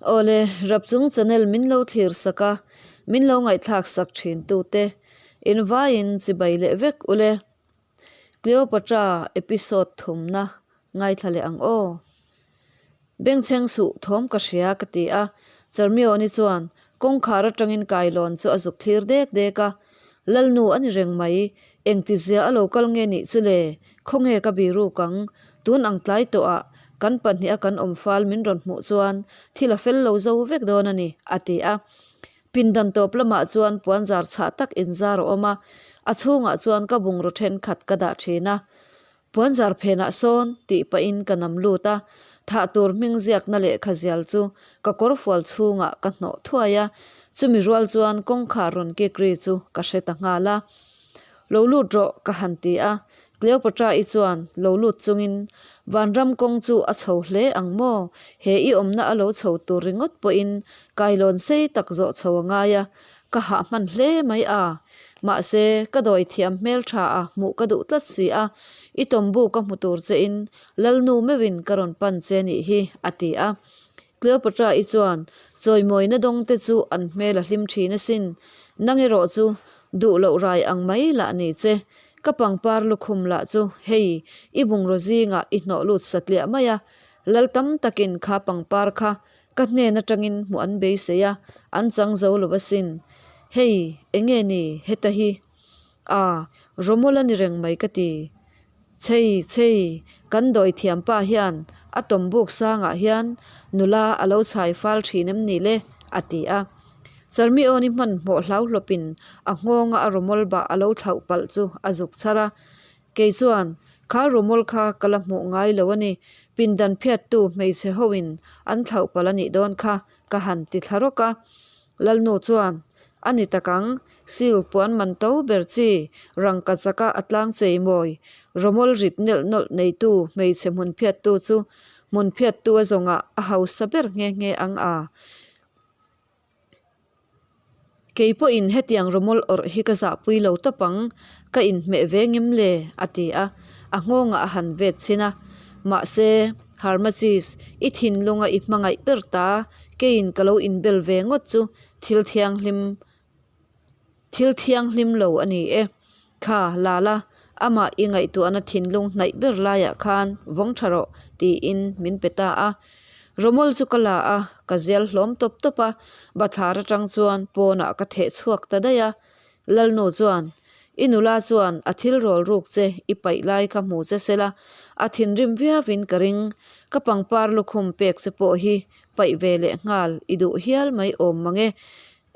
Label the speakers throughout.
Speaker 1: Awle, Rapchung channel min lo thlir sak a, min lo ngaihthlak sak thin tute invaiin chibai leh vek ule. Cleopatra episode thumna ngaithla leh ang aw. Bengchheng suh thawm ka hria ka ti a, Charmione chuan kawngkhar atangin kailawn chu a zuk thlir dek dek a, Lalnu a ni reng mai, engtizia a lo kal nge nih chu le, khawnge ka biruk ang, tun ang tlai tawhah kan pahniha kan awm fal min rawn hmuh chuan thil a fel lo zo vek dawn a ni, a ti a. Pindan tawp lamah chuan puanzar chhah tak inzar a awm a, a chhungah chuan ka bungraw thenkhat ka dah thin a. Puanzar phenah sawn tih pahin ka nam lut a, thah tur hming ziakna lehkha zial chu ka kawrfual chhungah ka hnawh thuai a, chumi rual chuan kawngkhar rawn kik ri chu ka hre ta nghal a. Lo lut rawh ka han ti a, Cleopatra-i chuan lo lut chungin Vanram kawng chu a chho hle ang maw? He i awmna a lo chho tur ringawt pawhin kailawn sei tak zawh chho a ngai a, ka hah hman hle mai a. Mahse, ka dawi thiam hmel tha a hmuh ka duh tlat si a, i tawmbu ka hmu tur che in Lalnu meuhin ka rawn pan che nih hi, a ti a. Cleopatra-i chuan, Chawimawina dawng te chu an hmel a hlim thin asin, nang erawh chu duh loh rai ang mai lah ni che. Ka pangpar lukhum lah chu hei i bungraw zingah i hnawh lut satliah mai a, lal tam takin kha pangpar kha Ka hnen atangin hmuh an beisei a, an chang zo lo asin. Hei, enge ni heta hi? A, Romol a ni reng mai ka ti. Chei, chei, kan dawi thiam pa hian a tawm buk sangah hian nula a lo chhai fal thin em ni le? a ti a. Charmiawni hmanhmawh hlauhlawpin a nghawnga a Romol bah a lo thlauh palh chu a zuk chhar a. Kei chuan, Kha rumol kha ka la hmuh ngai lo a ni, pindan phiattu hmeichhe hoin an thlauh palh a nih dawn kha ka han ti thla rawk a. Lalnu chuan, A ni tak ang, sil puan man to ber chi, rangka chaka a tlang chei mawi, rumol rit nelh nawlh neitu hmeichhe hmun phiattu chu hmun phiattu a zawngah a hausa ber nghe nghe ang a. Kei pawhin hetiang rawmawl awrh hi ka zahpui lo tawp ang, ka inhmeh ve ngem le? a ti a, a nghawngah a han vet chhin a. Mahse, Harmachis, i thinlunga i hmangaih ber ta, keiin ka lo inbel ve ngawt chu thil thianghlim thil thianghlim lo a ni e. Kha, Lala, amah i ngaihtuahna thinlung hnaih ber laiah khan vawng tha rawh, tiin min pe ta a. Rawmawl chu ka la a, ka zial hlawm tawp tawp a, bathlar atang chuan pawnah ka theh chhuak ta daih a. Lalnu chuan, I nula chuan a thil rawl ruk che i paih lai kha hmu che sela, a thinrim viauin ka ring. Ka pangpar lukhum pek che pawh hi paih ve leh nghal i duh hial mai awm mang e.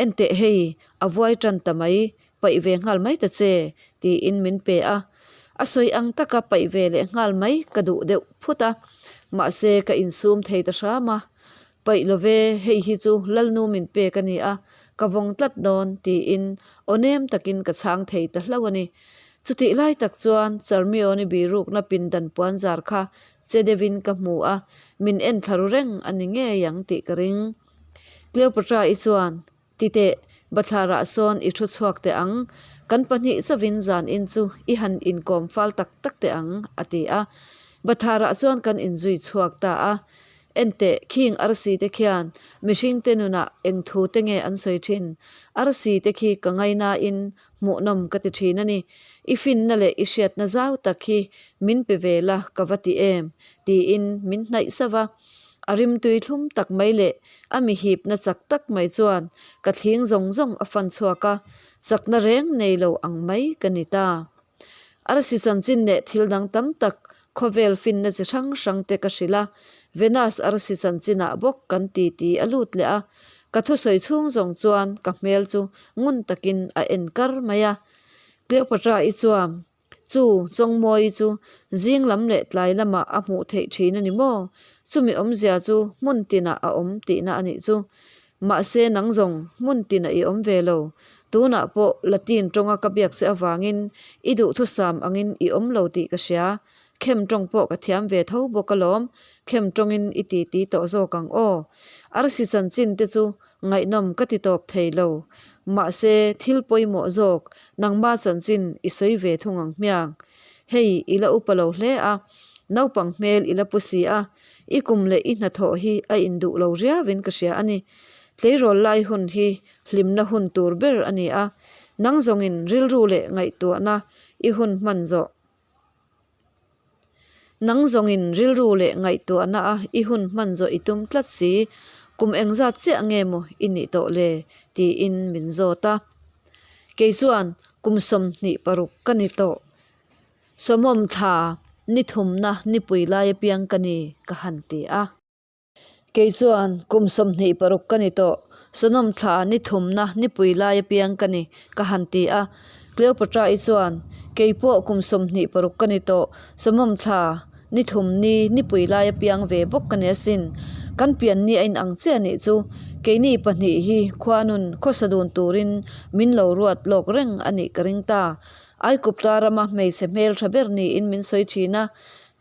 Speaker 1: Enteh hei, a vuai tan ta mai, paih ve nghal mai ta che, tiin min pe a. A sawi ang taka paih ve leh nghal mai ka duh deuh phut a, mahse ka insum thei ta hram a. Paih lo ve, hei hi chu Lalnu min pek a ni a, ka vawng tlat dawn, tiin aw nem takin ka chhang thei ta hlauh a ni. Chutih lai tak chuan Charmione birukna pindan puanzar kha che deuhin ka hmu a, min en thla ru reng a ni ngei ang tih ka ring. Cleopatra-i chuan Ti teh, bathlarah sawn i thu chhuak teh ang, kan pahnih chauhin zan in chu i han inkawm fal tak tak teh ang, a ti a. Batharah chuan kan inzui chhuak ta a. Enteh, khing arsi te khian mihring te nunah eng thu te nge an sawi thin? Arsi te khi ka ngainain hmuhnawm ka ti thin a ni. I finna leh i hriatna zau tak hi min pe ve la ka va ti em? tiin min hnaih sauh a. A rimtui thlum tak mai leh a mihipna chak tak mai chuan ka thling zawng zawng a fan chhuak a, chakna reng nei lo ang mai ka ni ta. Arsi chanchin leh thil dang tam tak khawvel finna chi hrang hrang te ka hrilh a, Venus arsi chanchinah bawk kan ti ti a lut leh a, ka thusawi chhung zawng chuan ka hmel chu ngun takin a en kar mai a. Cleopatra-i chuan Chu Chawngmawii chu zing lam leh tlai lamah a hmuh theih thin a ni maw? Chumi awmzia chu hmun tinah a awm tihna a nih chu. Mahse nang zawng hmun tinah i awm ve lo. Tunah pawh Latin tawnga ka biak che avangin i duhthusam angin i awm lo tih ka hria. Khem tawng pawh ka thiam ve tho bawk alawm. Khem tawngin i titi tawh zawk ang aw. Arsi chanchin te chu Ngaihnawm ka ti tawp thei lo. Mahse, thil pawimawh zawk nangma chanchin i sawi ve thung ang hmiang. Hei, i la upa lo hle a, naupang hmel i la pu si a. I kum leh i hnathawh hi a induh lo riauin ka hria a ni. Tleirawl lai hun hi hlimna hun tur ber a ni a, nang zawngin rilru leh ngaihtuahna i hun hman zawh. Nang zawngin rilru leh ngaihtuahna a i hun hman zawh i tum tlat si, kum engzat chiah nge maw i nih tawh le? tiin min zawt a. Kei chuan kum 26 ka ni tawh. Sawmawm thla ni thumna nipui lai apiang ka ni ka han ti a. Kei chuan kum 26 ka ni tawh, Sawmawm thla ni thumna nipui lai apiang ka ni ka han ti a. Cleopatra-i chuan, Kei pawh kum 26 ka ni tawh, Sawmawm thla ni thum ni nipui lai apiang ve bawk ka ni asin. Kan pian ni a inang chiah anih chu. Keini pahnih hi khuanun khawsa dun turin min lo ruat lawk reng a nih ka ring ta. Aikupta rama hmeichhe hmel tha ber niin min sawi thin a,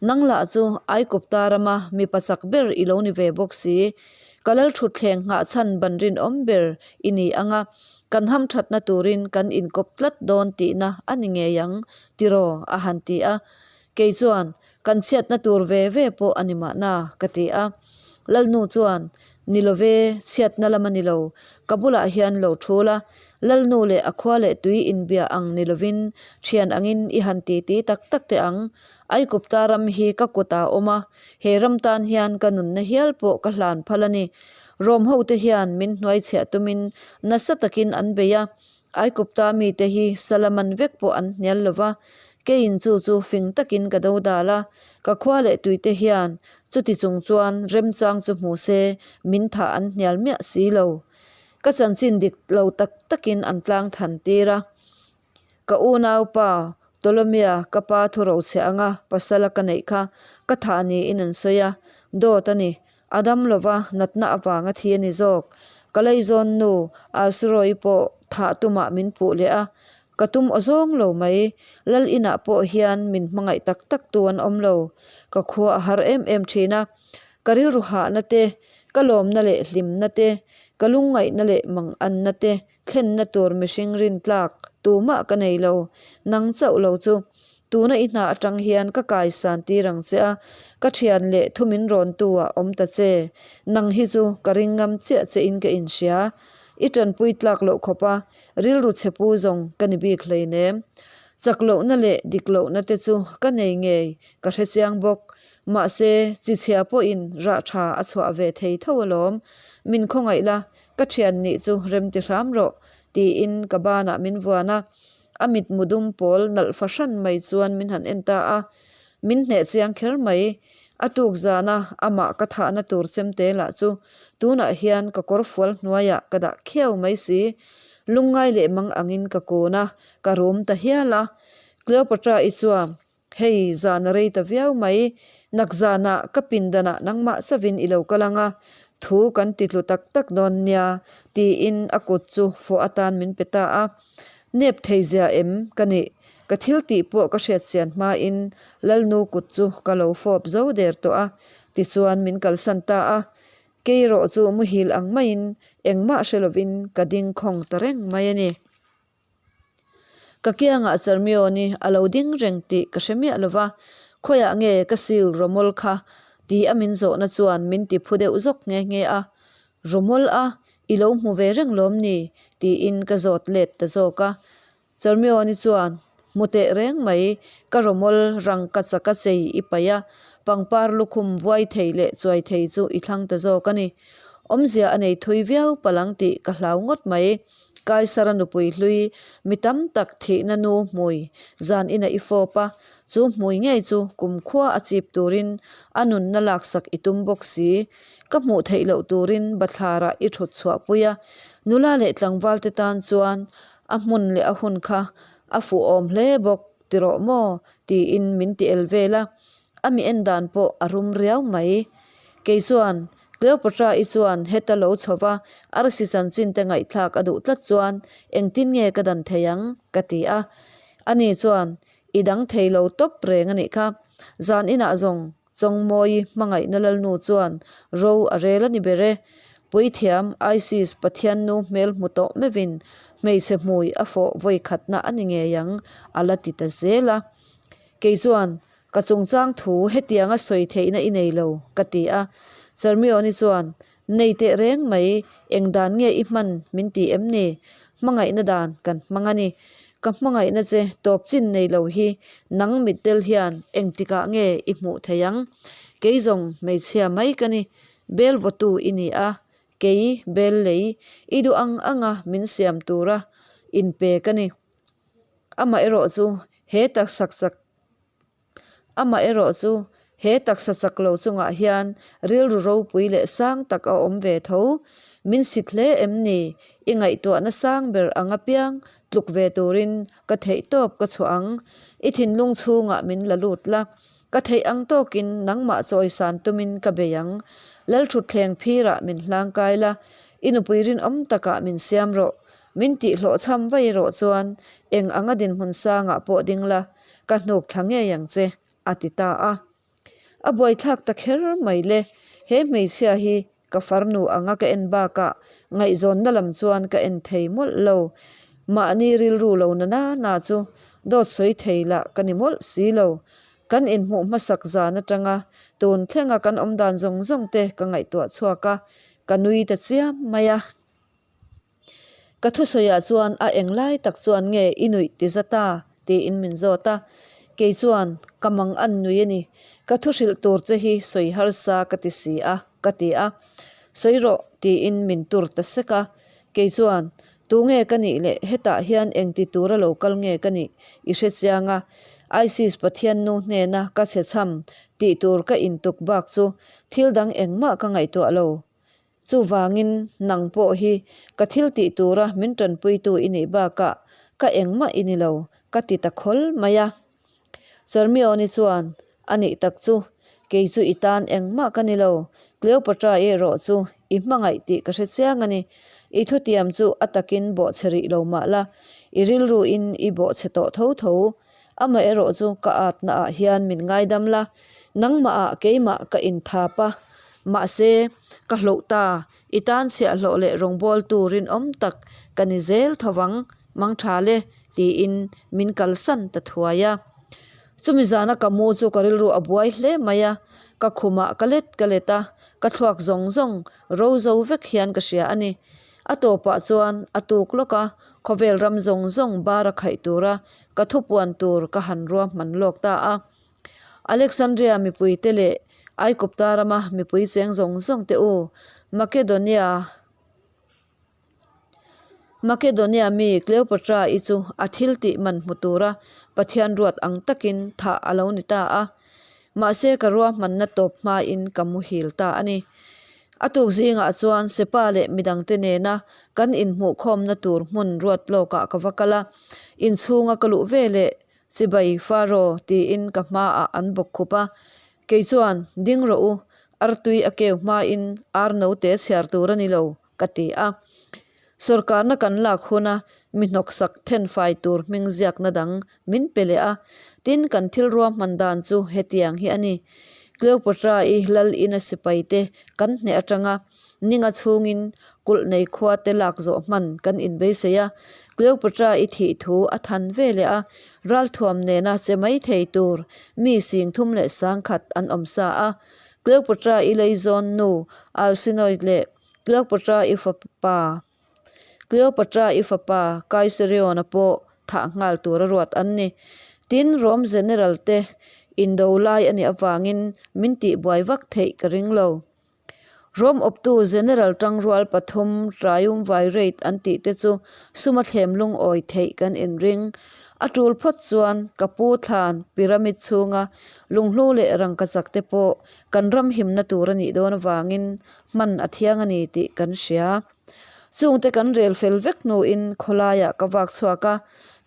Speaker 1: nang lah chu Aikupta rama mipa chak ber i lo ni ve bawk si. Ka lal thutthleng nghah chhan ban rinawm ber i ni ang a, kan hamthatna turin kan inkawp tlat dawn tihna a ni ngei ang, tiraw? a han ti a. Kei chuan, Kan chhiatna tur ve ve pawh a ni mahna, ka ti a. Lalnu chuan, Ni lo ve, chhiatna lam a ni lo. Ka bulah hian lo thul a, Lalnu leh a khua leh tui inbia ang ni lovin thian angin i han titi tak tak teh ang. Aikupta ram hi ka kutah a awm a, he ram tan hian ka nunna hial pawh ka hlan phal a ni. Rom hote hian min hnuaichhiah tumin nasa takin an bei a, Aikupta mite hi Salaman vek pawh an hnial lo va, keiin chu chu fing takin ka do dal a, ka khua leh tuite hian chuti chung chuan remchang chu hmu se min thah an hnial miah si lo. Ka chanchin dik lo tak takin an tlang than tir a. Ka unaupa Ptolomea ka pa thu rochhe anga pasala ka neih kha ka thah niin an sawi a, dawt a ni. A dam lova natna avanga thi a ni zawk. Ka leizawn nu Alsiroi pawh thah tumah min puh leh a, ka tum aw zawng lo mai. Lal inah pawh hian min hmangaih tak tak tu an awm lo. Ka khua a har em em thin a, ka rilru hahna te, ka lawmna leh hlimna te, ka lungngaihna leh manganna te thlenna tur mihring rintlak tumah ka nei lo, nang chauh lo chu. Tuna i hna atang hian ka kaisan tir ang che a, ka thian leh thu min rawn tu ah awm ta che. Nang hi chu ka ring ngam chiah che in ka inhria. I tanpui tlak loh khawp a, rilru chhe pu zawng ka ni bik hleinem. Chak lohna leh dik lohna te chu ka nei ngei ka hre chiang bawk. Mahse, chi chhia pawhin rah tha a chhuah ve thei tho alawm. Min khawngaih la, Ka thian nih chu rem ti hram rawh, tiin ka banah min vuan a. A mitmu dum pawl nalh fahran mai chuan min han en ta a. Min hneh chiang kher mai. A tuk zana amah ka thahna tur chemte lah chu tunah hian ka kawr fual hnuaiah ka dah khiau mai si. Lungngai leh mang angin ka kun a, ka rum ta hial a. Cleopatra-i chuan Hei, zan a rei ta viau mai. Nak zanah ka pindanah nangmah chavin i lo kal ang a, thu kan ti tlu tak tak dawn nia, tiin a kut chu fawh atan min pe ta a. Nep thei zia em ka nih? Ka thil tih pawh ka hriat chian hmain Lalnu kut chu ka lo fawp zo der tawh a, tichuan min kalsan ta a. Kei erawh chu muhil ang maiin engmah hre lovin ka ding khawng ta reng mai a ni. Ka kiangah Charmion-i a lo ding reng tih ka hre miah lo va, khawiah nge ka sil rawmawl kha ti a min zawhna chuan min ti phu deuh zawk nghe nghe a. Rawmawl a, i lo hmu ve reng lawm ni? tiin ka zawt let ta zawk a. Charmion-i chuan, Hmu teh reng mai, ka rawmawl rangka chaka chei i paih a, pangpar lukhum vuai thei leh chuai thei chu i thlang ta zawk a ni. Awmzia a nei thui viau palang tih ka hlau ngawt mai. Kaisara nupui hlui mi tam tak thihna nu hmui zan inah i fawp a, chu hmui ngei chu kumkhua a chip turin a nunna laksak i tum bawk si. Ka hmuh theih loh turin bathlarah i thut chhuahpui a, nula leh tlangval te tan chuan a hmun leh a hun kha a fuhawm hle bawk ti rawh maw? tiin min ti el vel a, a mi en dan pawh a rum riau mai. Kei chuan Cleopatra-i chuan heta lo chho va, arsi chanchin te ngaihthlak a duh tlat chuan engtin nge ka dan thei ang? ka ti a. Ani chuan, I dang thei lo tawp reng a nih kha. Zan inah zawng Chawngmawi hmangaihna lalnu chuan ro a rel a ni ber e. Puithiam Isis Pathiannu hmel hmu tawh meuhin hmeichhe hmui a fawh vawi khatna a ni ngei ang, a la ti ta zel a. Kei chuan. Ka chungchang thu hetianga sawi theihna i nei lo, ka ti a. Charmione chuan, Nei teh reng mai, eng dan nge i hman min ti em ni? Hmangaihna dan kan hmang a ni. Ka hmangaihna che tawp chin nei lo hi nang mitdel hian engtikah nge i hmuh theih ang? Kei zawng hmeichhia mai ka ni, bel vawtu i ni a, kei bel lei i duh ang anga min siam tura inpe ka ni. Amaherawh chu he taksa chak Amaherawh chu he taksa chak lo chungah hian rilru ropui leh sang tak a awm ve tho. Min sit hle em ni? I ngaihtuahna sang ber ang apiang tluk ve turin ka theih tawp ka chhuah ang. I thinlung chhungah min la lut la, ka theih ang tawkin nangmah chawisan tumin ka bei ang. Lalthutthleng phirah min hlangkai la, i nupui rinawm takah min siam rawh. Min tihhlawhchham vai erawh chuan eng anga dinhmun sangah pawh ding la, ka hnuk thla ngei ang che, a ti ta a. A buaithlak ta kher mai le, he hmeichhia hi ka farnu anga ka en bakah ngaihzawnna lam chuan ka en thei mawlh lo. Mahni rilru lo na na na chu dawt sawi thei lah ka ni mawlh si lo. Kan inhmuh hmasak zan atanga tun thlenga kan awmdan zawng zawng te ka ngaihtuah chhuak a, ka nui ta chiam mai a. Ka thusawiah chuan a eng lai tak chuan nge i nuih ti za ta? tiin min zawt a. Kei chuan ka mang an nui a ni. Ka thu hrilh tur che hi sawi harsa ka ti si a, ka ti a. Sawi rawh tiin min tur ta sek a. Kei chuan tu nge ka nih leh hetah hian eng ti tura lo kal nge ka nih i hre chiang a. Isis Pathian nu hnena ka chhe chham tih tur ka intuk bak chu thil dang engmah ka ngaihtuah lo. Chuvangin nang pawh hi ka thil tih tura min tanpuitu i nih bakah ka engmah i ni lo, ka ti ta khawl mai a. Charmione chuan, A nih tak chu, kei chu i tan engmah ka ni lo, Cleopatra erawh chu i hmangaih tih ka hre chiang a ni. I thutiam chu a takin bawhchhe rih lo mah la, i rilruin i bawhchhe tawh tho tho. Amaherawh chu ka atna ah hian min ngaidam la, nangmah ah keimah ka inthap a, mahse ka hloh ta, i tan chhiahhlawh leh rawngbawltu rinawm tak ka ni zel tho vang, mangtha le, tiin min kalsan ta thuai a. Chumi zana ka mu chu ka rilru a buai hle mai a, ka khumah ka let ka let a, ka thluak zawng zawng ro zo vek hian ka hria a ni. A tawpah chuan a tuk lawk a, khawvel ram zawng zawng bar a khaih tura ka thupuan tur ka han ruahman lawk ta a. Alexandria mipuite leh Aikupta rama mipui cheng zawng zawng te u, Makedonia Makedonia mi Cleopatra-i chu a thil tih man hmu tura Pathian ruat ang takin thah a lo ni ta a. Mahse ka ruahmanna tawp hmain ka muhil ta a ni. A tuk zingah chuan Sepa leh midangte nena kan inhmuhkhawmna tur hmun ruat lawkah ka va kal a, inchhunga ka luh ve leh Chibai Faro tiin ka hmaah an bawk khup a. Kei chuan, Ding rawh u, artui a keu hmain ar note chhiar tur a ni lo, ka ti a. Sawrkarna kan lak huna mi hnawksak thenfai tur hming ziakna dang min pe leh a, tin kan thil ruahman dan chu hetiang hi a ni. Cleopatra-i lal ina sipai te kan hneh atanga ninga chhungin kulh nei khua te lak zawh hman kan inbeisei a, Cleopatra-i thih thu a than ve leh a, ralthuam nena che mai thei tur mi 30,000 an awm sa a. Cleopatra-i leizawn nu Alcinoe leh Cleopatra i fapa Cleopatra i fapa Caesarion-a pawh thah nghal tura ruat an ni. Tin, Rome general te indo lai a nih avangin min tihbuai vak theih ka ring lo. Rome awptu general tangrual pathum triumvirate an tih te chu suma thlem lungawi theih kan inring. A tul phawt chuan ka pu thlan pyramid chhunga lunghlu leh rangkachak te pawh kan ram himna tur a nih dawn avangin hman a thiang a ni tih kan hria. Chungte kan rel fel vek hnuin khawlaiah ka vak chhuak a,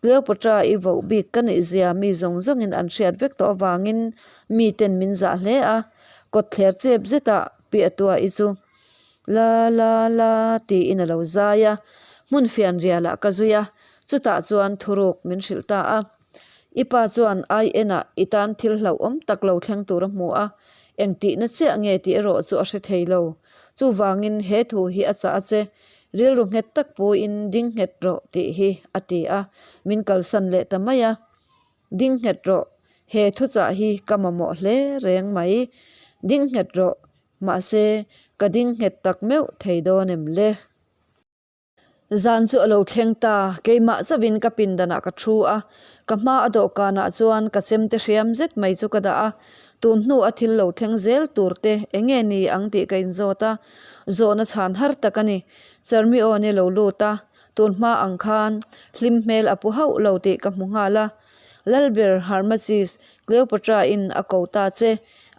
Speaker 1: Cleopatra i voh bik ka nih zia mi zawng zawngin an hriat vek tawh avangin miten min zah hle a, kawtthler chep zetah Piahtua-i chu la la la tiin a lo zai a, hmun fian rialah ka zui a, chutah chuan thuruk min hrilh ta a. I pa chuan ai enah i tan thil hlauhawm tak lo thleng tur a hmu a, engtihna chiah nge tih erawh chu a hre thei lo. Chuvangin he thu hi a chah a che, rilru nghet tak puiin ding nghet rawh tih hi a ti a, min kalsan leh ta mai a. Ding nghet rawh. He thuchah hi ka mamawh hle reng mai. Ding nghet rawh, mahse ka ding nghet tak meuh thei dawn em le? Zan chu a lo thleng ta, keimah chauhin ka pindanah ka thu a, ka hma a dawhkanah chuan ka chemte hriam zet mai chu ka dah a, tun hnu a thil lo thleng zel tur te eng nge ni ang tih ka inzawt a, zawhna chhan har tak a ni. Charmione lo lut a, tun hma ang khan hlim hmel a pu hauh lo tih ka hmu nghal a. Lalber Harmachis, Cleopatra-in a ko ta che,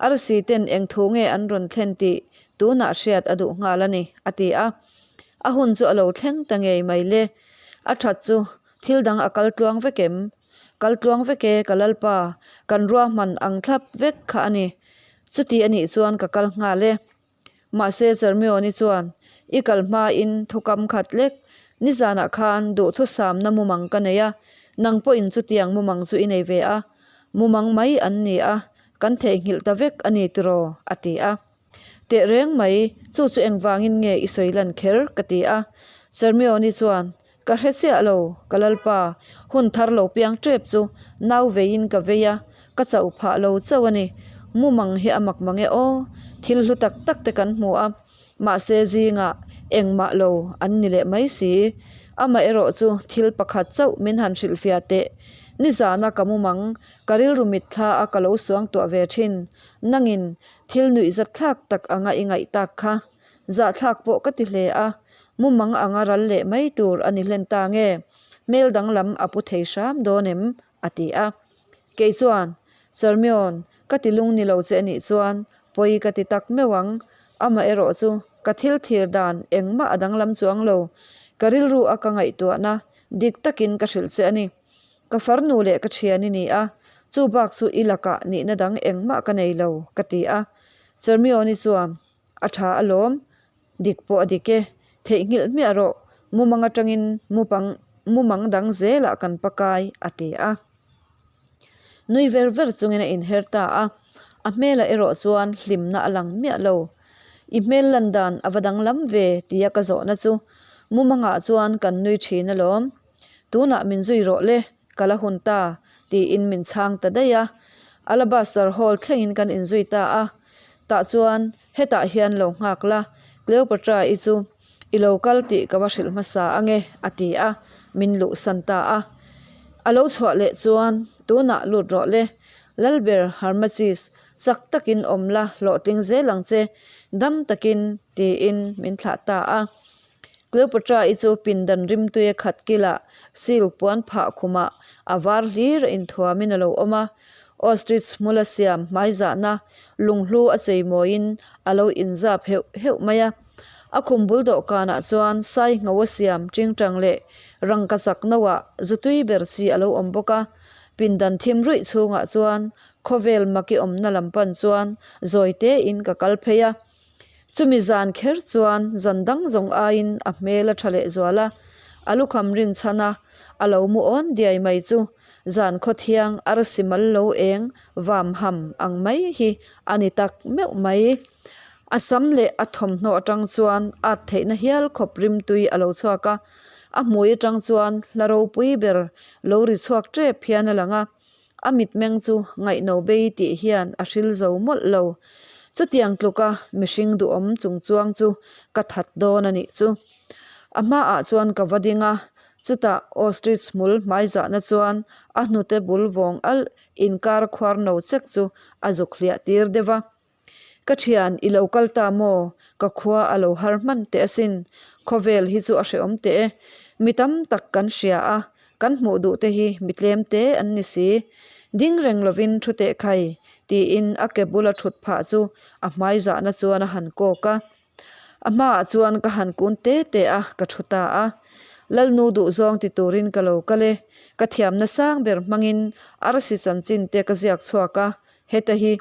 Speaker 1: arsi ten eng thu nge an rawn thlen tih tunah hriat a duh nghal a ni, a ti a. A hun chu a lo thleng ta ngei mai le. A that chu thil dang a kal tluang vek em? Kal tluang vek e ka lalpa, kan ruahman ang thlap vek kha a ni. Chuti a nih chuan ka kal nghal e. Mahse Charmioni chuan, I kal hmain thukam khat lek, nizanah khan duhthusamna mumang ka nei a, nang pawhin chutiang mumang chu i nei ve a, mumang mai an ni a, kan theihnghilh ta vek a ni tiraw? a ti a. Tehreng mai, chu chu engvangin nge i sawi lan kher? ka ti a. Charmioni chuan, Ka hre chiah lo, ka lalpa, hun thar lo piang tep chu nau veiin ka vei a, ka chauh phah lo chauh a ni. Mumang hi a mak mang e aw, thil hlu tak tak te kan hmu a, mahse zingah engmah lo an ni leh mai si. Amaherawh chu thil pakhat chauh min han hrilhfiah teh. Nizana ka mumang, ka rilru mitthla a ka lo suangtuah ve thin. Nangin thil nuihzat thlak tak anga i ngaih tak kha. Zahthlak pawh ka ti hle a, mumang anga ral leh mai tur a ni hlen ta nge, hmel danglam a pu thei hram dawn em? a ti a. Kei chuan, Charmion, ka ti lung ni lo che anih chuan pawi ka ti tak meuh ang, amaherawh chu ka thil thir dan engmah a danglam chuang lo, ka rilru a ka ngaihtuahna dik takin ka hrilh che a ni. Ka farnu leh ka thian i ni a, chu bak chu i lakah nihna dang engmah ka nei lo, ka ti a. Charmion-i chuan, A tha alawm, dik pawh a dik e, theihnghilh hmiah rawh, mumang atangin mupang mumang dang zelah kan pakai, a ti a. Nui ver ver chungin a inher ta a, a hmelah erawh chuan hlimna a lang miah lo. I hmel lan dan a va danglam ve tia ka zawhna chu mumangah chuan kan nui thin alawm. Tunah min zui rawh le, ka la hun ta, tiin min chhang ta daih a. Alabaster Hall thlengin kan inzui ta a. Tah chuan hetah hian lo nghak la, Cleopatra-i chu i lo kal tih ka va hrilh hmasa ange, a ti a, min luhsan ta a. A lo chhuah leh chuan, Tunah lut rawh le, Lalber Harmachis, chak takin awm la, hlawhtling zel ang che, dam takin, tiin min thlah ta a. Cleopatra-i chu pindan rimtui a khat kilah silk puan phah khumah a var hlir a inthuamin a lo awm a. Ostrich hmula siam hmaizahna lunghlu a chei mawiin a lo inzap heuh heuh mai a. A khum bul dawhkanah chuan sai ngho a siam tingtang leh rangkachak noah zu tui ber chi a lo awm bawk a. Pindan thim ruih chhungah chuan khawvel maki awmna lam pan chuan zawi tein ka kal phei a. Chumi zan kher chuan zan dang zawng aiin a hmel a tha leh zual a, a lukham rinchhan a, a lo mu awn diai mai chu zan khawthiang arsi mal lo eng vam ham ang mai hi a ni tak meuh mai. A sam leh a thawmhnaw atang chuan at theihna hial khawp rimtui a lo chhuak a, a hmui atang chuan hla ropui ber lo ri chhuak tep hian a lang a. A mitmeng chu ngaihno bei tih hian a hril zo mawlh lo. Chutiang tluka mihring duhawm chungchuang chu ka that dawn a nih chu. A hmaah chuan ka va ding a, chutah ostrich hmul hmaizahna chuan a hnute bul vawng alh inkar khuar no chek chu a zuk hliah tir deuh va. Ka thian, i lo kal ta maw? Ka khua a lo har hman teh asin. Khawvel hi chu a hrehawm teh e. Mi tam tak kan hria a, kan hmuh duh te hi mi tlem te an ni si. Ding reng lovin thu teh khai, tiin a ke bula thut phah chu a hmai zahna chuan a han kawk a. A hmaah chuan ka han kun te te a, ka thu ta a. Lalnu duhzawng ti turin ka lo kal e. Ka thiamna sang ber hmangin arsi chanchin te ka ziak chhuak a, heta hi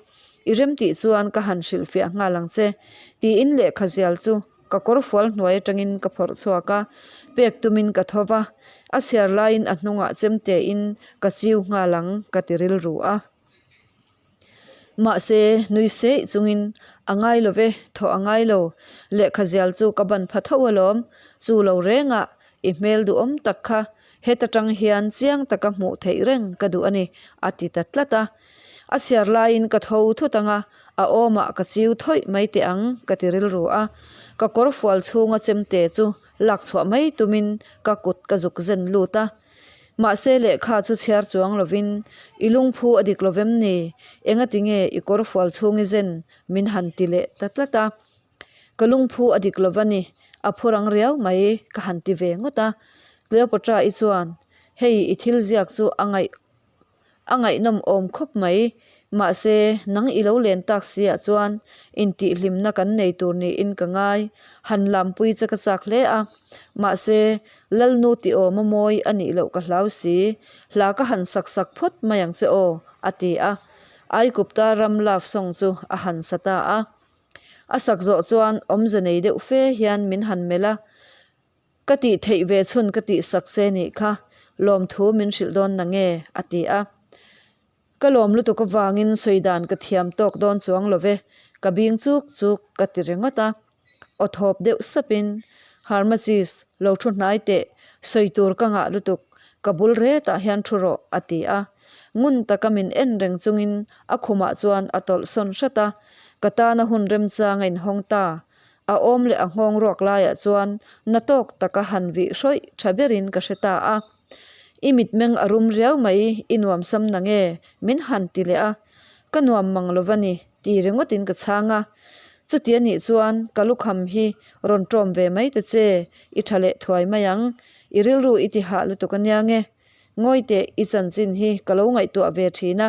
Speaker 1: i rem tih chuan ka han hrilhfiah nghal ang che, tiin lehkha zial chu ka kawrfual hnuai atangin ka phawrh chhuak a, pek tumin ka tho va, a chhiar laiin a hnungah chemtein ka chiu nghal ang ka ti rilru a. Mahse, nui seih chungin, A ngai lo ve, thawh a ngai lo. Lehkha zial chu ka ban pha tho alawm. Chu lo rengah, i hmel duhawm tak kha heta tang hian chiang taka hmuh theih reng ka duh a ni, a ti ta tlat a. A chhiar laiin ka tho thut ang a, a awmah ka chiu thawih mai teh ang ka ti rilru a. Ka kawr fual chhunga chemte chu lak chhuah mai tumin ka kut ka zuk zen lut a. Mahse lehkha chu chhiar chuang lovin, I lungphu a dik lovem ni? Engati nge i kawr fual chhung i zen min han ti leh ta tlat a. Ka lungphu a dik lova ni, a phu rang riau mai ka han ti ve ngawt a. Cleopatra-i chuan, Hei i thil ziak chu a ngaih A ngaihnawm awm khawp mai. Mahse, nang i lo len tak si ah chuan intihhlimna kan nei tur niin ka ngai. Han lampui che ka chak hle a. Mahse, Lalnu tih awm a mawi a nih loh ka hlau si. Hla ka han sak sak phawt mai ang che aw, a ti a. Aikupta ram love song chu a han sa ta a. A sak zawh chuan awmze nei deuh fe hian min han melh a. Ka tih theih ve chhun ka tih sak che nih kha, lawmthu min hrilh dawn na nge? a ti a. Ka lawm lutuk avangin sawi dan ka thiam tawk dawn chuang lo ve, ka bing chuk chuk ka ti ringawt a. Aw thawp deuh sapin, Harmachis, lo thu hnai teh, sawi tur ka ngah lutuk, ka bul retah hian thu rawh, a ti a. Ngun taka min en reng chungin a khumah chuan a tawlh sawn hrat a, ka tana hun remchang a inhawng ta, A awm leh a nghawng ruak laiah chuan na tawk taka han vih hrawih tha berin ka hre ta a. I mitmeng a rum riau mai, i nuam sam na nge? min han ti leh a. Ka nuam mang lo va ni, ti ringawtin ka chhang a. Chuti a nih chuan ka lukham hi rawn ṭawm ve mai ta che, i ṭha leh thuai mai ang. I rilru i ti hah lutuk a nia nge? Ngawi teh, i chanchin hi ka lo ngaihtuah ve thin a,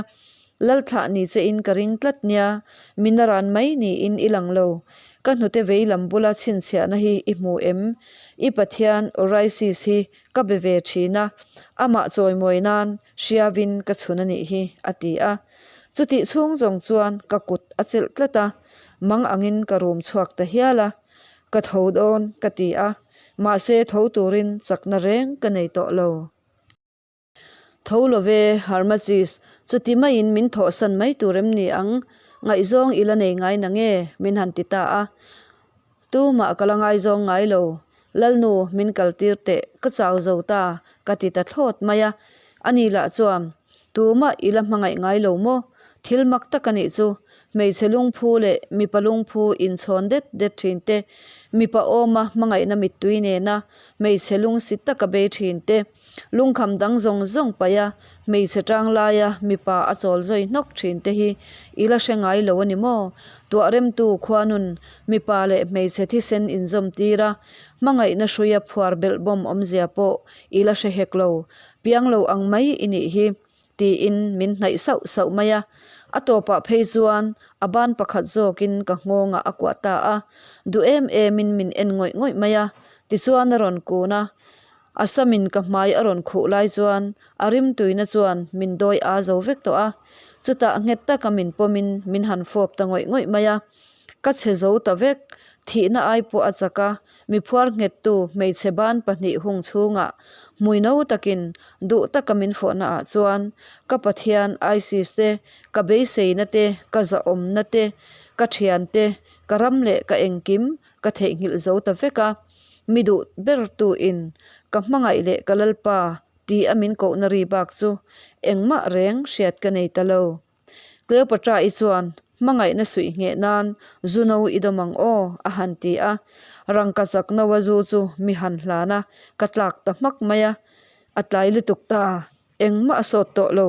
Speaker 1: Lalthlah ni che in ka ring tlat nia, min a ran mai niin i lang lo. Ka hnute vei lam bula chhinchhiahna hi i hmu em? I Pathian Orisis hi ka be ve thin a, amah chawimawi nan hriavin ka chhun a nih hi, a ti a. Chutih chhung zawng chuan ka kut a chelh tlat a, mang angin ka rum chhuak ta hial a. Ka tho dawn, ka ti a. Mahse tho turin chakna reng ka nei tawh lo. Tho lo ve, Harmachis, chuti maiin min thawhsan mai tur em ni ang? Ngaihzawng i la nei ngai na nge? min han ti ta a. Tumah ka la ngaizawng ngai lo. Lalnu, min kaltir teh, ka chau zo ta, ka ti ta thlawt mai a. Ani lah chuan, Tumah i la hmangaih ngai lo maw? Thil mak tak a nih chu. Hmeichhe lungphu leh mipa lungphu inchhawn det det thin te, mipa awma hmangaihna mittui nena hmeichhe lungsi taka bei thin te, lungkham dang zawng zawng paih a hmeichhe tang laia mipa a chawl zawi hnawk thin te hi i la hre ngai lo a ni maw? Tuahremtu khuanun mipa leh hmeichhe thisen inzawm tir a, hmangaihna hruia phuar belhbawm awmzia pawh i la hre hek lo. Piang lo ang mai i nih hi, tiin min hnaih sauh sauh mai a. A tawpah phei chuan a ban pakhat zawkin ka nghawngah a kuah ta a, duh em emin min en ngawih ngawih mai a. Tichuan a rawn kun a, a samin ka hmai a rawn khuh lai chuan a rimtuina chuan min dawi a zo vek tawh a. Chutah nghet taka min pawmin min han fawp ta ngawih ngawih mai a. Ka chhe zo ta vek, thihna ai pawh a chak a, mi phuar nghettu hmeichhe ban pahnih hung chhungah hmui no takin duh taka min fawhna ah chuan ka Pathian Isis te, ka beiseina te, ka zahawmna te, ka thian te, ka ram leh ka engkim ka theihnghilh zo ta vek a, mi duh ber tu in ka hmangaih leh ka Lalpa ti a min kohna ri bak chu engmah reng hriat ka nei ta lo. Cleopatra-i chuan, Hmangaihna suih ngheh nan zu no i dawm ang aw, a han ti a. Rangka chak noa zu chu mi han hlan a, ka tlak ta hmak mai a. A tlai lutuk ta, engmah a sawt tawh lo.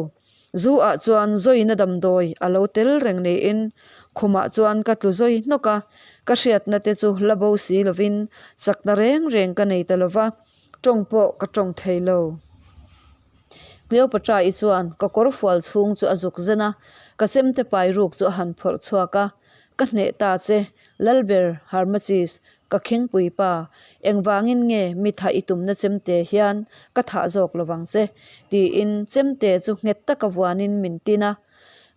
Speaker 1: Zu ah chuan zawina damdawi a lo tel reng niin khumah chuan ka tlu zawi hnawk a, ka hriatna te chu la bo si lovin chakna reng reng ka nei ta lova, tawng pawh ka tawng thei lo. Cleopatra-i chuan ka kawr fual chhung chu a zuk zen a, ka chemte pai ruk chu a han phawrh chhuak a, Ka hneh ta che, Lalber Harmachis, ka khingpui pa, engvangin nge mi thah i tumna chemte hian ka thah zawk lovang che? tiin chemte chu nghet taka vuanin min tin a.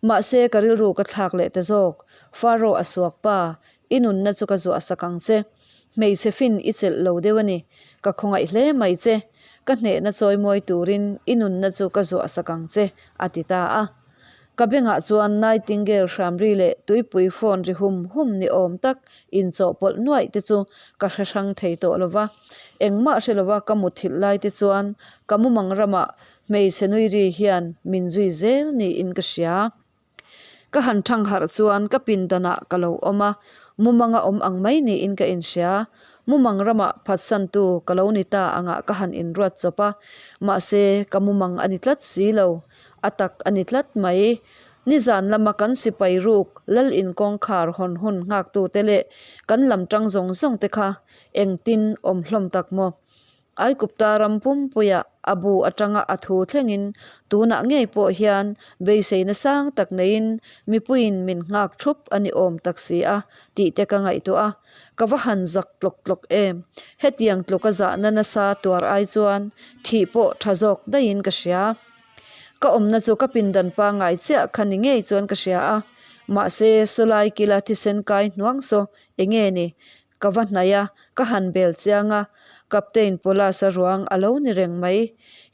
Speaker 1: Mahse ka rilru ka thlak leh ta zawk, Pharaoh a suak pa, i nunna chu ka zuah sak ang che. Hmeichhe fin i chelh lo deuh a ni. Ka khawngaih hle mai che. Ka hnehna chawi mawi turin i nunna chu ka zuah sak ang che, a ti ta a. Ka bengah chuan Nightingale hramri leh tuipui phone ri hum hum ni awm tak inchawhpawlh nuaih te chu ka hre hrang thei tawh lo va. Engmah hre lova ka muthilh lai te chuan ka mumang ramah hmeichhe nui ri hian min zui zel niin ka hria. Ka han thang harh chuan ka pindanah ka lo awm a, mumanga awm ang mai niin ka inhria. Mumang ramah phatsantu ka lo ni ta angah ka han inruat chawp a, mahse ka mumang a ni tlat si lo, a tak a ni tlat mai. Nizan lama kan sipai ruk lal inkawngkhar hawn hun nghaktute leh kan lam tang zawng zawng te kha engtin awm hlawm tak maw? Aikupta ram pumpuiah a bu atanga a thu thlengin tunah ngei pawh hian beiseina sang tak neiin mipuiin min nghak thup a ni awm tak si a tih te ka ngaihtuah a, ka va han zak tlawk tlawk em. Hetiang tluka zahna nasa tuar ai chuan thih pawh tha zawk daihin ka hria. Ka awmna chu ka pindan pangngai chiah kha ni ngei chuan ka hria a, mahse sawlai kila thisen kai hnuang saw enge ni Ka va hnaih a, ka han bel chiang a, Captain Paulus-a ruang a lo ni reng mai.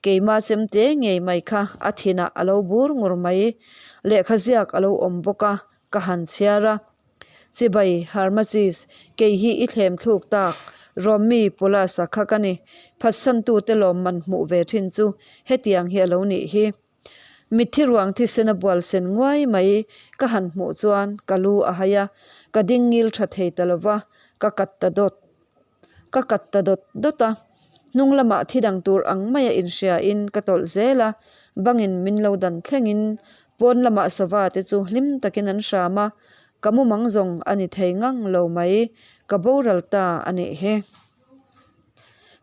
Speaker 1: Keimah chemte ngei mai kha a thinah a lo bur ngur mai. Lehkha ziak a lo awm bawk a, ka han chhiar a. Chibai, Harmachis, kei hi i thlem thluk tak, Romi Paulus-a kha ka ni. Phatsantute lawmman hmuh ve thin chu hetiang hi a lo nih hi. Mitthi ruang thisen a bual sen nguai mai ka han hmuh chuan ka lu a hai a, ka ding ngil tha thei ta lo va, ka kat ta dawt ka kat ta dawt dawt a. Hnung lamah thi dang tur ang maia inhria in ka tawlh zel a, bangin min lo dan thlengin pawn lamah sava te chu hlim takin an hram a, ka mumang zawng a ni thei ngang lo mai, ka boral ta a nih hi.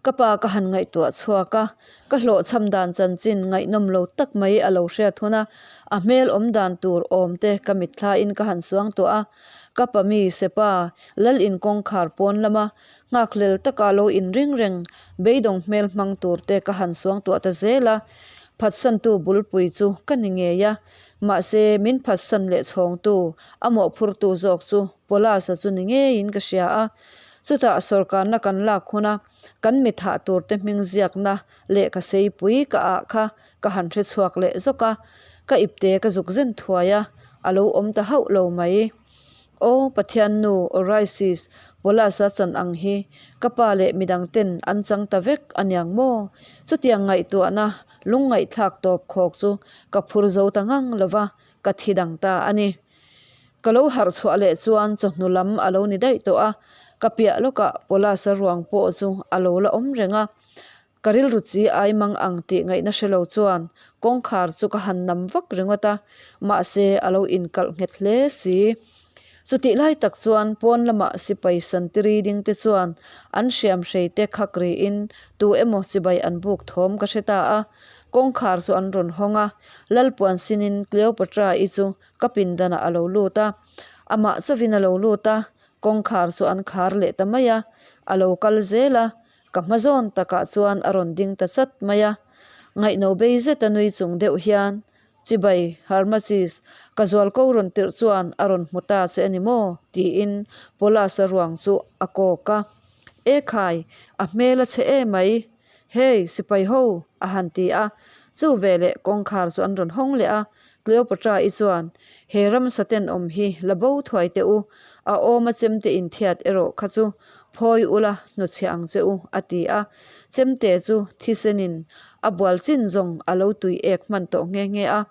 Speaker 1: Ka pa ka han ngaihtuah chhuak a, ka hlawhchham dan chanchin ngaihnawm lo tak mai a lo hriat hun a, a hmel awm dan tur awm te ka mitthlain ka han suang tawh a. Ka pa mi Sepa, Lal in kawngkhar pawn lama nghakhlel taka lo inring reng beidawng hmel hmang tur te ka han suang tuah ta zel a. Phatsantu bulpui chu ka ni ngei a, mahse min phatsan leh chhawngtu, a mawhphurtu zawk chu Paulus-a chu ni ngeiin ka hria a. Chutah sawrkarna kan lak huna kan mi thah turte hming ziakna lehkha seipui ka ah kha ka han hre chhuak leh zawk a, ka ipte ka zuk zen thuai a, a lo awm ta hauh lo mai. Aw Pathiannu, Orisis, Paulus-a chan ang hi ka pa leh midang ten an chang ta vek a niang maw? Chutiang ngaihtuahna lungngaihthlak tawp khawk chu ka phur zo ta ngang lo va, ka thi dang ta a ni. Ka lo harh chhuah leh chuan chawhnu lam a lo ni daih tawh a, ka piah lawkah Paulus-a ruang pawh chu a lo la awm reng a. Ka rilru chi ai mang ang tih ngaihna hre lo chuan kawngkhar chu ka han nam vak ringawt a, mahse a lo inkalh nghet hle si. Chutih lai tak chuan pawn lamah sipai santiri ding te chuan an hriam hrei te khak riin tu emaw chibai an buk thawm ka hre ta a. Kawngkhar chu an rawn hawng a, Lalpuan sinin Cleopatra-i chu Ka pindanah a lo lut a, amah chauhin a lo lut a, kawngkhar chu an khar leh ta mai a, a lo kal zel a, ka hma zawn takah chuan a rawn ding ta chat mai a. Ngaihno bei zeta nui chung deuh hian, Chibai, Harmachis, ka zualko rawn tirh chuan a rawn hmu ta che a ni maw? tiin Paulus-a ruang chu a kawk a. Ekhai, a hmel a chhe emai! Hey, sipai ho! a han ti a. Chu veleh kawngkhar chu an rawn hawng leh a, Cleopatra-i chuan, He ramsa tenawm hi la bo thuai teh u, a awma chemte inthiat erawh kha chu phawi ula hnuchhe ang che u, a ti a. Chemte chu thisenin a bual chin zawng a lo tui ek hman tawh nghe nghe a,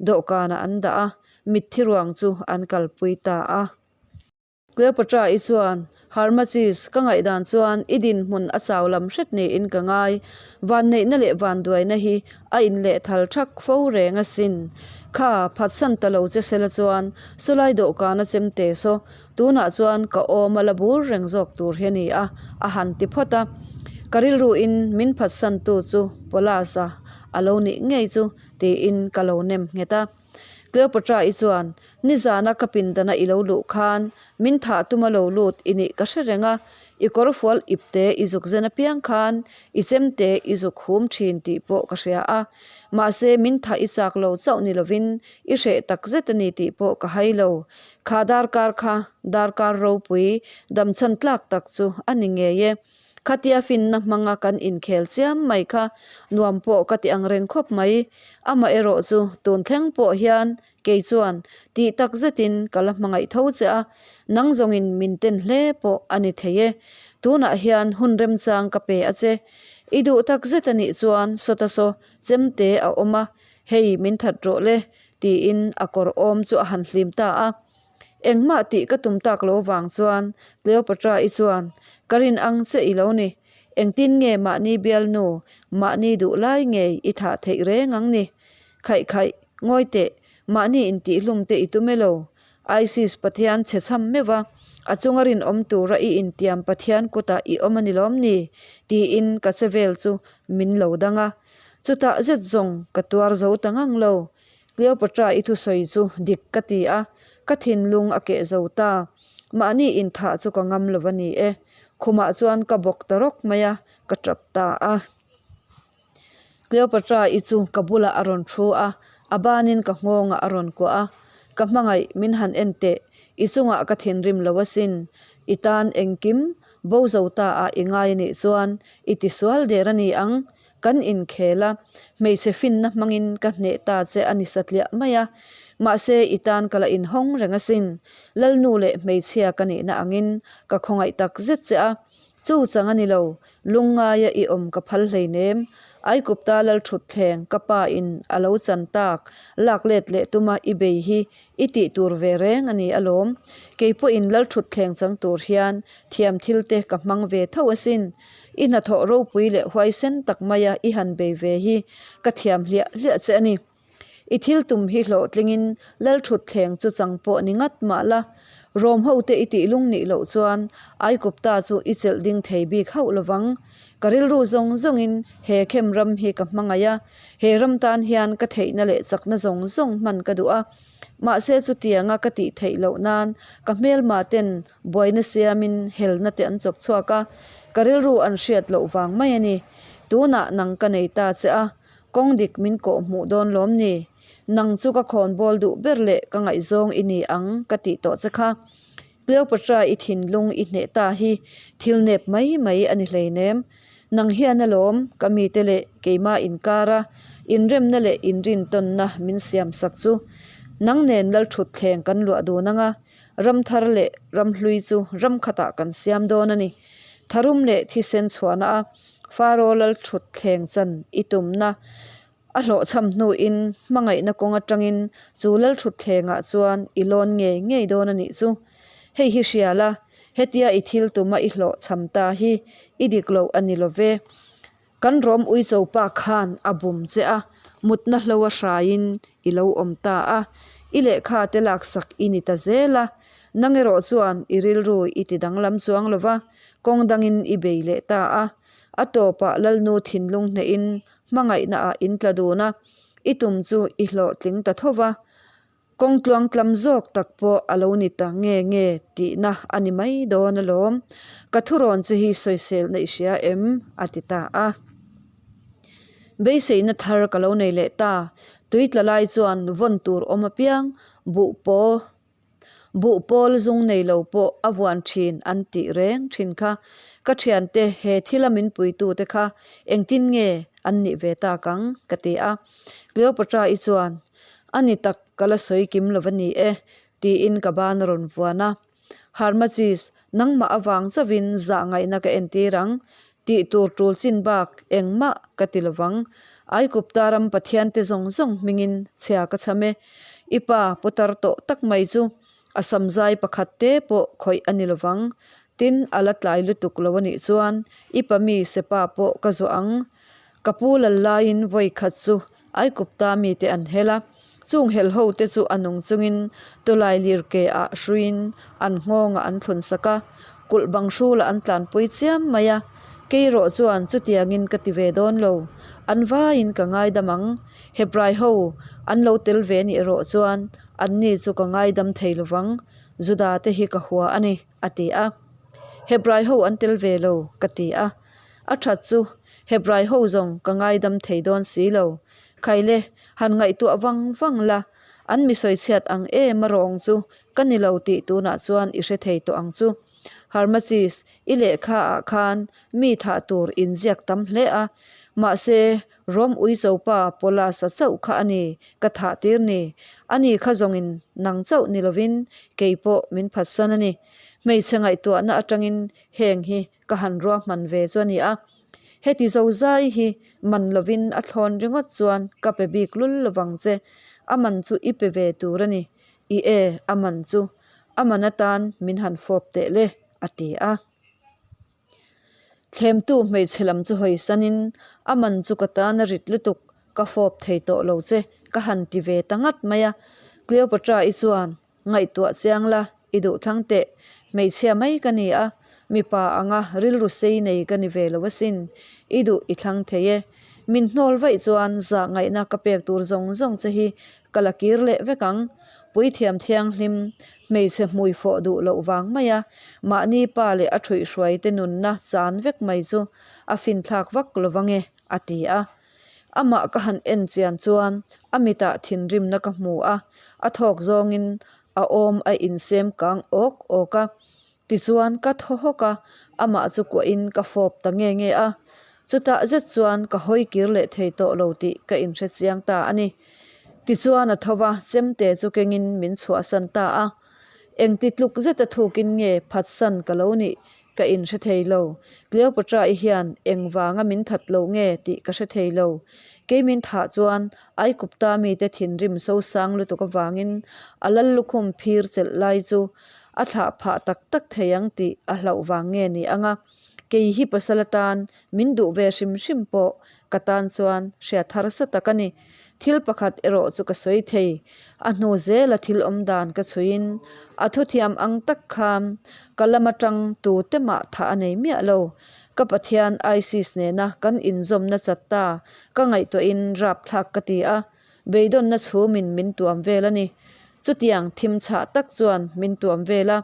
Speaker 1: dawhkanah an dah a, mitthi ruang chu an kalpui ta a. Cleopatra-i chuan, Harmachis, ka ngaihdan chuan i dinhmun a chau lam hret niin ka ngai. Vanneihna leh vanduaina hi a inlehthal thak fo reng asin. Kha, phatsan ta lo che sela chuan sawlai dawhkana chemte saw, tunah chuan ka awm a la bur reng zawk tur hi a ni a, a han ti phawt a. Ka rilruin min phatsantu chu Paulus-a a lo nih ngei chu tiin ka lo nem nghet a. Cleopatra-i chuan, Nizana ka pindana i lo luh khan min thah tuma lo lut i nih ka hre reng a, i kawrfual ipte i zuk zen apiang khan i chemte i zuk hum thin tih pawh ka hria a. Mahse min thah i chak lo chauh ni lovin i hreh tak zet a ni tih pawh ka hai lo. Kha darkar kha darkar ropui damchhan tlak tak chu a ni ngei e. Khatia finna hmanga kan inkhel chiam mai kha nuam pawh ka ti ang reng khawp mai. Amaherawh chu tun thleng pawh hian kei chuan tih tak zetin ka la hmangaih tho che a, nang zawngin min ten hle pawh a ni thei e. Tunah hian hun remchang ka pe a che. I duh tak zet a nih chuan sawta saw chemte a awm a, hei min that rawh le. Tiin a kawr awm chu a han hlim ta a. Engmah tih ka tum tak lo vang chuan Cleopatra-i chuan, Ka rin ang che i lo ni. Engtin nge mahni bialnu, mahni duh lai ngei i thah theih reng ang ni? Khaih khaih, ngawi teh, mahni intihhlum te i tum e lo. Isis Pathian chhe chham meuh va, a chunga rinawm tura i intiam Pathian kutah i awm a ni lawm ni? tiin ka che vel chu min lo dang a. Chutah zet zawng ka tuar zo ta ngang lo. Cleopatra i thusawi chu dik ka ti a, ka thinlung a keh zo ta. Mahni inthah chu ka ngam lo a ni e. Khumah chuan ka bawk ta rawk mai a, ka tap ta a. Cleopatra i chu ka bulah a rawn thu a, a banin ka nghawngah a rawn kuah a. Ka hmangaih min han en teh, i chungah ka thinrim lo asin. I tan engkim bo zo ta ah i ngai anih chuan i tisual der a ni ang. Kan inkhel a, hmeichhe finna hmangin ka hneh ta che a ni satliah mai a. Mahse i tan ka la inhawng reng asin. Lalnu leh hmeichhia ka nihna angin ka khawngaih tak zet che a. Chu chang a ni lo, lungngaia i awm ka phal hleinem. Aikupta Lalthutthleng ka pa in a lo chan tak, lak let leh tuma i bei hi i tih tur ve reng a ni alawm. Kei pawhin Lalthutthleng chang tur hian thiam thil te ka hmang ve tho asin. I hnathawh ropui leh huaisen tak maia i han bei ve hi ka thiam hliah hliah che a ni. I thil tum hi hlawhtlingin Lalthutthleng chu chang pawh ni ngat mah la, Rom hote i tih lung nih loh chuan Aikupta chu i chelh ding thei bik hauh lovang. Ka rilru zawng zawngin he khem ram hi ka hmangaih a, he ram tan hian ka theihna leh chakna zawng zawng hman ka duh a. Mahse chutianga ka tih theih loh nan ka hmelma ten buaina siamin helna te an chawk chhuak a, ka rilru an hriat loh vang mai a ni. Tunah nang ka nei ta che a, Kawng dik min kawh hmuh dawn lawm ni? Nang chu ka khawnbawl duh ber leh ka ngaihzawng i ni ang ka tih tawh che kha. Cleopatra i thinlung i hneh ta hi thil nep mai mai a ni hleinem. Nang hian alawm ka mite leh keimah inkara inremna leh inrintawnna min siam sak chu. Nang nen Lalthutthleng kan luah dun anga ram thar leh ram hlui chu ram khatah kan siam dawn a ni. Tharum leh thisen chhuahna a Faro Lalthutthleng chan i tumna a hlawhchham hnuin hmangaihna kawng atangin chu Lalthutthlengah chuan i lawn ngei ngei dawn a nih chu. Hei hi hria la, hetia i thil tuma i hlawhchham ta hi i dik loh a ni lo ve. Kan rawm uicho pa khan a bum che a, mutna hlo a hraiin i lo awm ta a, i lehkha te laksak i ni ta zel a, nang erawh chuan i rilru i ti danglam chuang lo va, kawng dangin i bei leh ta a. A tawpah Lalnu thinlung hnehin hmangaihna ah in tla dun a, i tum chu i hlawhtling ta tho va. Kawng tluangtlam zawk tak pawh a lo ni ta nge nge tihna a ni mai dawn alawm. Ka thurawn che hi sawiselna i hria em? a ti ta a. Beiseina thar ka lo nei leh ta. Tui tla lai chuan vawn tur awm apiang buh paw buh pawl zung nei lo pawh a vuan thin an tih reng thin kha. Ka thiante he thila min puitute kha engtin nge an nih ve tak ang? ka ti a. Cleopatra-i chuan A ni tak, ka la sawi kim lo va ni e, tiin ka ban a rawn vuan a. Harmachis, nangmah avang chauhin zah ngaihna ka entir ang, tih tur tul chin bak engmah ka ti lo vang. Aikupta ram pathiante zawng zawng hmingin chhia ka chham e. I pa putar tawh tak mai chu a samzai pakhat te pawh khawih a ni lo vang. Tin, a la tlai lutuk lo a nih chuan i pa mi sepa pawh ka zuah ang. Ka pu lal laiin vawi khat chu Aikupta mite an hel a, chung hel ho te chu a nung chungin tawlai lir ke ah hruiin an nghawngah an thlun sak a, kulh bang hrulah an tlanpui chiam mai a, Keiraw chuan chutiangin ka ti ve dawn lo, an vaiin ka ngaidam ang, Hebrai ho an lo tel ve nih erawh chuan anni chu ka ngaidam thei lovang, Juda te hi ka hua a ni, a ti a. Hebrai ho an tel ve lo, ka ti a. A that chu Hebrai ho zawng ka ngaidam thei dawn si lo. Khaile, han ngaihtuah vang vang la, an mi sawichhiat ang em a rawng chu ka ni lo tih tunah chuan i hre thei tawh ang chu. Harmachis, i lehkha ah khan mi thah tur inziak tam hle a, mahse Rom uicho pa Paulus-a chauh kha a ni ka thah tir ni. Ani kha zawngin nang chauh ni lovin kei pawh min phatsan a ni. Hmeichhe ngaihtuahna atangin heng hi ka han ruahman ve chu a ni a, heti zo zai hi man lovin a thlawn ringawt chuan ka pe bik lul lovang che. A man chu i pe ve tur a ni. I e, a man chu. A man atan min han fawp teh le, a ti a. Thlemtu hmeichhe lam chu hawi sanin, A man chu ka tan a rit lutuk, ka fawp thei tawh lo che, ka han ti ve ta ngat mai a. Cleopatra-i chuan, Ngaihtuah chiang la, i duh thlang teh. Hmeichhia mai ka ni a, mipa anga rilru sei nei ka ni ve lo asin. I duh i thlang thei e. Min hnawl vaih chuan zah ngaihna ka pek tur zawng zawng che hi ka la kir leh vek ang. Puithiam thianghlim, hmeichhe hmui fawh duh loh vang maia mahni pa leh a ṭhuihhruaite nunna chan vek mai chu a finthlak vak lo vang e, a ti a. Amah ka han en chian chuan a mitah thinrimna ka hmu a, a thawk zawngin a awm a insem kang awk awk a. Tichuan ka thaw hawk a, amah chu kuahin ka fawp ta nge nge a. Chutah zet chuan ka hawi kir leh thei tawh lo tih ka inhre chiang ta a ni. Tichuan a tho va, chemte chu kengin min chhuahsan ta a. Engti tluk zeta thukin nge phatsan ka lo nih Ka inhre thei lo. Cleopatra-i hian engvanga min that lo nge tih ka hre thei lo. Kei min thah chuan Aikupta mite thinrim sosang lutuk avangin a lal lukhum phir chelh lai chu a thlah phah tak tak thei ang tih a hlauh vang nge ni ang a. Kei hi pasal atan min duh ve hrim hrim pawh ka tan chuan hriat harsa tak a ni. Thil pakhat erawh chu ka sawi thei. A hnu zela thil awm dan ka chhuiin a thuthiam ang tak khan ka lam atang tute mah thah a nei miah lo. Ka Pathian Isis nena kan inzawmna chat ta ka ngaihtuahin rapthlak ka ti a, beidawnna chhumin min tuam vel a ni. Chutiang thim chhah tak chuan min tuam vel a,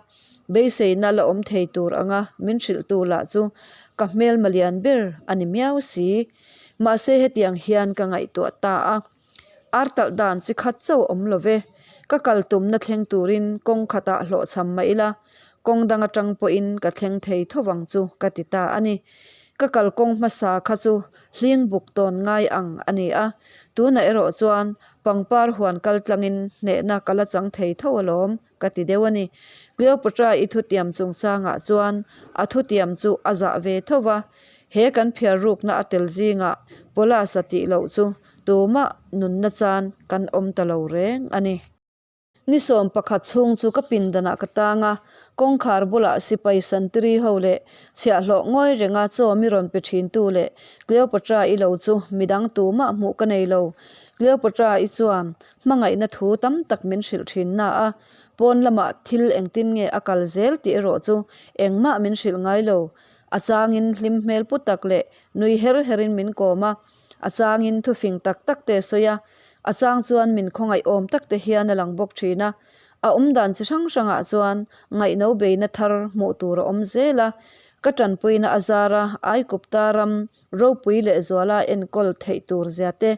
Speaker 1: beiseina la awm thei tur anga min hrilhtu lah chu ka hmelma lian ber a ni miau si. Mahse hetiang hian ka ngaihtuah ta a, ar talh dan chi khat chauh awm lo ve. Ka kal tumna thleng turin kawng khatah hlawhchham mah ila, kawng dang atang pawhin ka thleng thei tho vang chu ka ti ta a ni. Ka kal kawng hmasa kha chu hling buk tawn ngai ang a ni a, tunah erawh chuan pangpar huan kal tlangin hnehna ka la chang thei tho alawm ka ti deuh a ni. Cleopatra i thutiam chungchangah chuan a thutiam chu a zah ve tho va, he kan phiar rukna a tel zingah Paulus-a tih loh chu tumah nunna chan kan awm ta lo reng a ni. Ni 11 chhung chu ka pindanah ka tang a, kawngkhar bulah sipai santiri ho leh chhiahhlawh ngawi renga chaw mi rawn pe thintu leh Cleopatra-i lo chu midang tumah hmuh ka nei lo. Cleopatra-i chuan Hmangaihna thu tam tak min hrilh thin na a, pawn lamah thil engtin nge a kal zel tih erawh chu engmah min hrilh ngai lo. A changin hlim hmel pu tak leh nui her herin min kawm a, a changin thufing tak tak te a sawi a, a chang chuan min khawngaih awm tak te hian a lang bawk thin a. A awmdan chi hrang hrangah chuan ngaihno beina thar hmuh tur a awm zel a, ka tanpuina a zara Aikupta ram Ropui leh zuala enkawl theih tur zia te,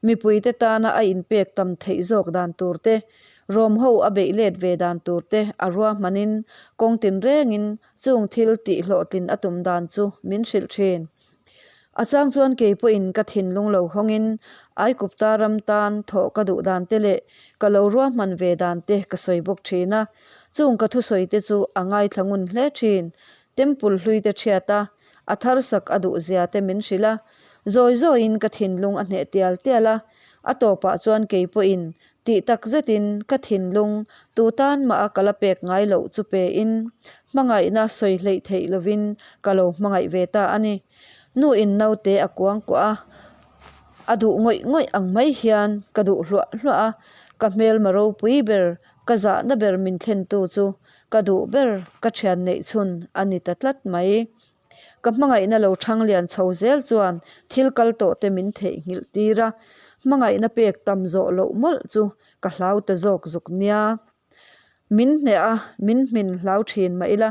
Speaker 1: mipuite tana a inpek tam theih zawk dan tur te, Rom ho a beih let ve dan tur te a ruahmanin kawng tinrengin chung thil tih hlawhtlin a tum dan chu min hrilh thin. A chang chuan kei pawhin ka thinlung lo hawngin Aikupta ram tan thawh ka duh dan te leh ka lo ruahman ve dan te ka sawi bawk thin a, chung ka thusawi te chu a ngaithla ngun hle thin. Temple hlui te thiat a, A thar sak a duh zia te min hrilh a, zawi zawiin ka thinlung a hneh tial tial a, a tawpah chuan kei pawhin tih tak zetin ka thinlung tu tan mah a ka la pek ngai loh chu pein hmangaihna sawi hleih theih lovin ka lo hmangaih ve ta a ni. Nu in naute a kuang kuah a, a duh ngawih ngawih ang mai hian ka duh hluah hluah a, ka hmelma ropui ber ka zahna ber min thlentu chu Ka duh ber ka thian neih chhun a ni ta tlat mai. Ka hmangaihna lo thang lian chho zel chuan thil kal tawh te min theihnghilh tir a, hmangaihna pek tam zawh loh mawlh chu ka hlau ta zawk zuk nia. Min hneh a, min hmin hlau thin mah ila,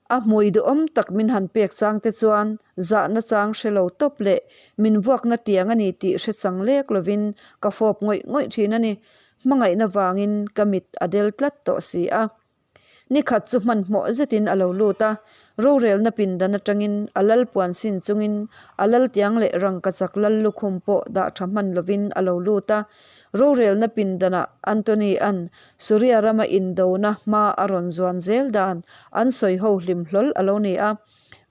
Speaker 1: A hmui duhawm tak min han pek chang te chuan zahna chang hre lo tawp leh min vuakna tiang a ni tih hre chang lek lovin ka fawp ngawih ngawih thin a ni. Hmangaihna vangin ka mit a del tlat tawh si a. Nikhat chu hmanhmawh zetin a lo lut a, rorelna pindan atangin a lal puan sin chungin a lal tiang leh rangkachak lal lukhum pawh dah tha hman lovin a lo lut a. Rorelna pindanah Anthony-a'n Suria rama indona hma a rawn zuan zel dan an sawi ho hlim hlawl a lo ni a.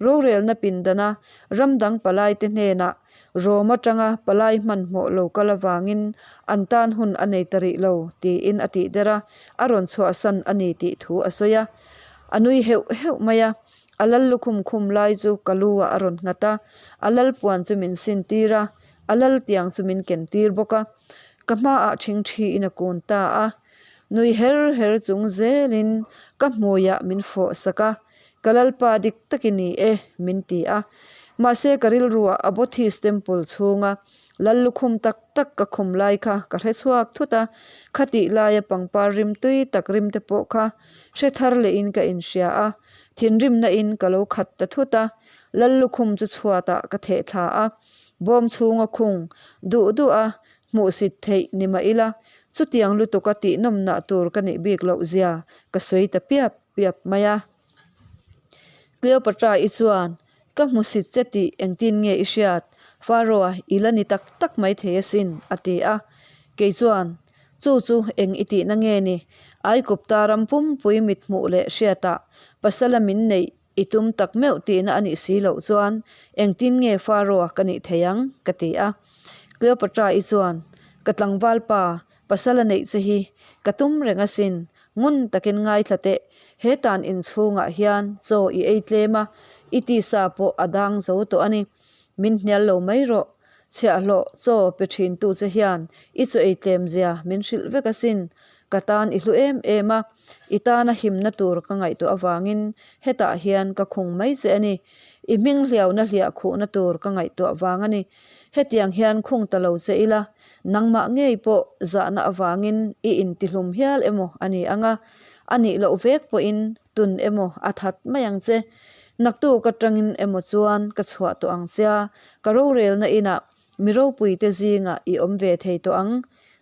Speaker 1: Rorelna pindana ram dang palaite hnenah. Rom atanga palai hmanhmawh lo kal avangin an tan hun a nei ta rih lo, tiin a tih der a, a rawn chhuahsan a ni tih thu a sawi a. A nui heuh heuh mai a, a lal lukhum khum lai chu ka lu ah a rawn nghat a, a lal puan chu min sin tir a, a lal tiang chu min ken tir bawk a. Ka hmaah ṭhingṭhiin a kun ta a, nui her her chung zelin ka hmuiah min fawh sak a, Ka Lalpa dik tak i ni e, min ti a. Mahse ka rilruah a Buddhist temple chhunga lal lukhum tak tak ka khum lai kha ka hre chhuak thut a, khatih laia pangpar rim tui tak rim te pawh kha hre thar lehin ka inhria a, thinrimna in ka lo khat ta thut a, lal lukhum chu chhuatah ka theh thla a, bawm chhunga khung duh duh a hmuhsit theih ni mah ila, chutiang lutuka tihnawmnah tur ka nih bik loh zia ka sawi ta piap. piap mai a. Cleopatra-i chuan, Ka hmusit che tih engtin nge i hriat? Pharaoh-a i la ni tak tak mai thei asin, a ti a. Kei chuan, Chu chu eng i tihna nge ni? Aikupta ram pumpui mit hmuh leh hriatah pasala min neih i tum tak meuh tihna a nih si loh chuan engtin nge Pharaoh-a ka nih thei ang? ka ti a. Cleopatra-i chuan, Ka tlangval pa, Pasal a neih che hi ka tum reng asin, ngun takin ngaithla teh, he tan inchhungah hian chaw i ei tlem a, i tisa pawh a dang zo tawh a ni. Min hnial lo mai rawh, chhiahhlawh chaw pe thintu che hian i chaw ei tlem zia min hrilh vek asin, ka tan i hlu em em a, i tana himna tur ka ngaihtuah avangin hetah hian ka khung mai che a ni. I hming hliauna hliah khuhna tur ka ngaihtuah vang a ni. Hetiang hian khung ta lo che ila, nangmah ngei pawh zahna avangin i intihlum hial emaw a ni ang a, a nih loh vek pawhin tun emaw a that mai ang che. Naktuk atangin emaw chuan ka chhuah tawh ang chia, ka rorelna inah mi ropuite zingah i awm ve thei tawh ang.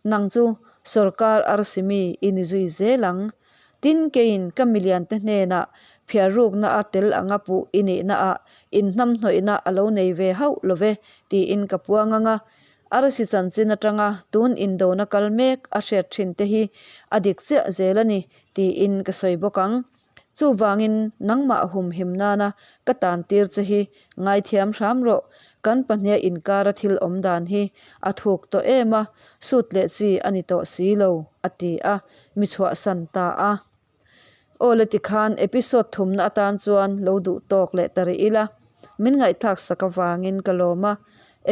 Speaker 1: Nang chu sawrkar arsi mi i ni zui zel ang. Tin, keiin ka miliante hnenah phiarrukna a tel anga puh i nihnaah inhnamhnawihna a lo nei ve hauh lo ve tiin ka puang ang a. Arsi chanchin atanga tun indona kal mek a hriat thin te hi a dik chiah zel a ni tiin ka sawi bawk ang. Chuvangin nangmah humhim nana ka tan tir che hi ngaithiam hram rawh. Kan pahniha inkara thil awm dan hi a thuk tawh em a, sut leh chi a ni tawh si lo, a ti a, mi chhuahsan ta a. Aw le tikhan episode thumna atan chuan lo duh tawk leh ta rih ila, min ngaihthlak sak avangin ka lawm a,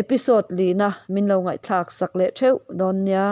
Speaker 1: episode lina min lo ngaihthlak sak leh theuh dawn nia.